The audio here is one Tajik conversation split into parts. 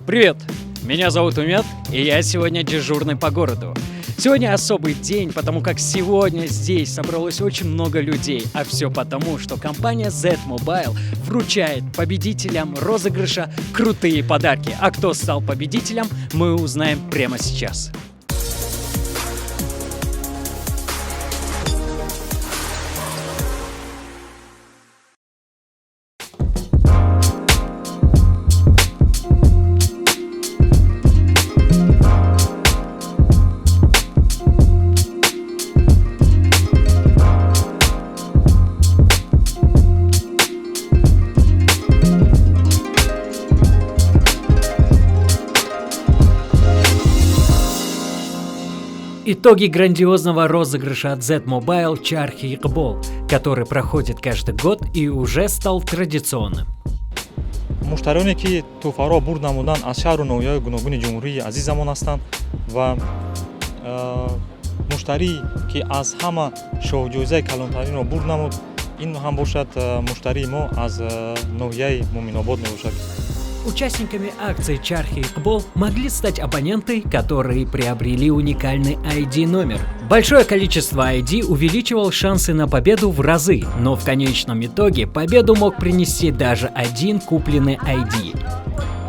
Привет! Меня зовут Умед, и я сегодня дежурный по городу. Сегодня особый день, потому как сегодня здесь собралось очень много людей. А все потому, что компания Z-Mobile вручает победителям розыгрыша крутые подарки. А кто стал победителем, мы узнаем прямо сейчас. Итоги грандиозного розыгрыша от Z-Mobile Чархи Иқбол, который проходит каждый год и уже стал традиционным. Муштариёне, ки тӯҳфаро бурд намуданд, аз шаҳру ноҳияҳои гуногуни ҷумҳурии азизамон ҳастанд ва муштарӣ, ки аз ҳама шоҳҷоизаи калонтаринро бурд намуд, ин ҳам бошад муштарии мо аз ноҳияи Муминобод мебошад. Участниками акции Чархи Иқбол могли стать абоненты, которые приобрели уникальный ID-номер. Большое количество ID увеличивал шансы на победу в разы, но в конечном итоге победу мог принести даже один купленный ID.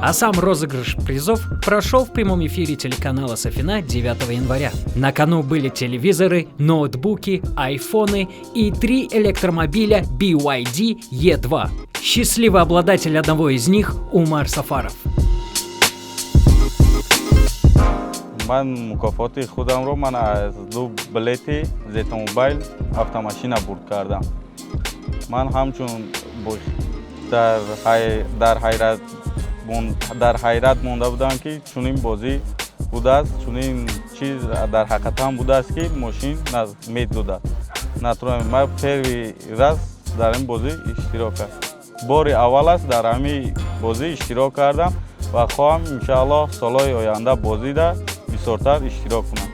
А сам розыгрыш призов прошел в прямом эфире телеканала Сафина 9 января. На кону были телевизоры, ноутбуки, айфоны и три электромобиля BYD E2. Счастливый обладатель одного из них – Умар Сафаров. Ман мукофоти худамро ман аз ду билети Зетмобайл автомашина бурд кардам. Ман ҳамчун дар ҳайрат монда будам, ки чунин бозӣ будааст, чунин чиз дар ҳақиқатан будааст, ки мошин медодад. Ман первый раз дар ин бозӣ иштирок кардам, бори аввал аст дар ҳамин бозӣ иштирок кардам ва хоҳам, иншааллоҳ, солҳои оянда бозида бисёртар иштирок кунам.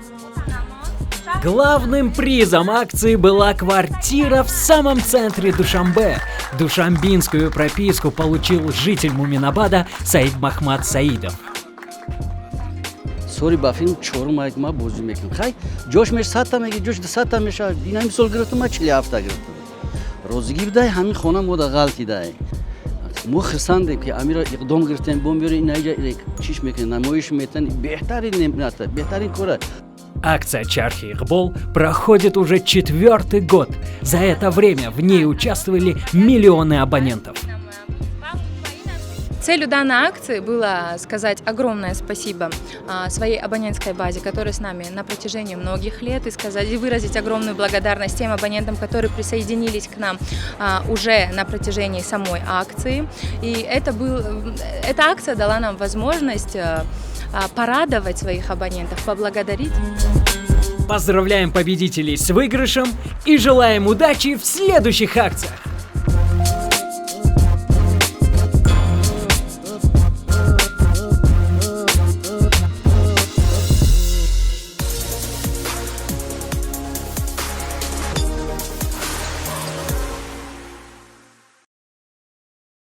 Главным призом акции была квартира в самом центре Душанбе. Душанбинскую прописку получил житель Муминабада Саид Махмад Саидов. Соли ба филм чорум ма бозӣ мекунам. Хай, ҷош меш 100-та меги, ҷош 200-та мешавад. Ин ҳамин сол гирифтам, ма 47-та гирифтам. Розигӣ бидай, ҳамин хона мода ғалтидай. Мо хурсандем, ки амиро иқдом гирифтем, бо меёрем, инаиҷа чиш мекунем, намоиш метан, беҳтарин неъмат, беҳтарин кора. Акция Чархи Иқбол проходит уже четвертый год. За это время в ней участвовали миллионы абонентов. Целью данной акции было сказать огромное спасибо своей абонентской базе, которая с нами на протяжении многих лет, и сказать и выразить огромную благодарность тем абонентам, которые присоединились к нам уже на протяжении самой акции. И эта акция дала нам возможность порадовать своих абонентов, поблагодарить. Поздравляем победителей с выигрышем и желаем удачи в следующих акциях!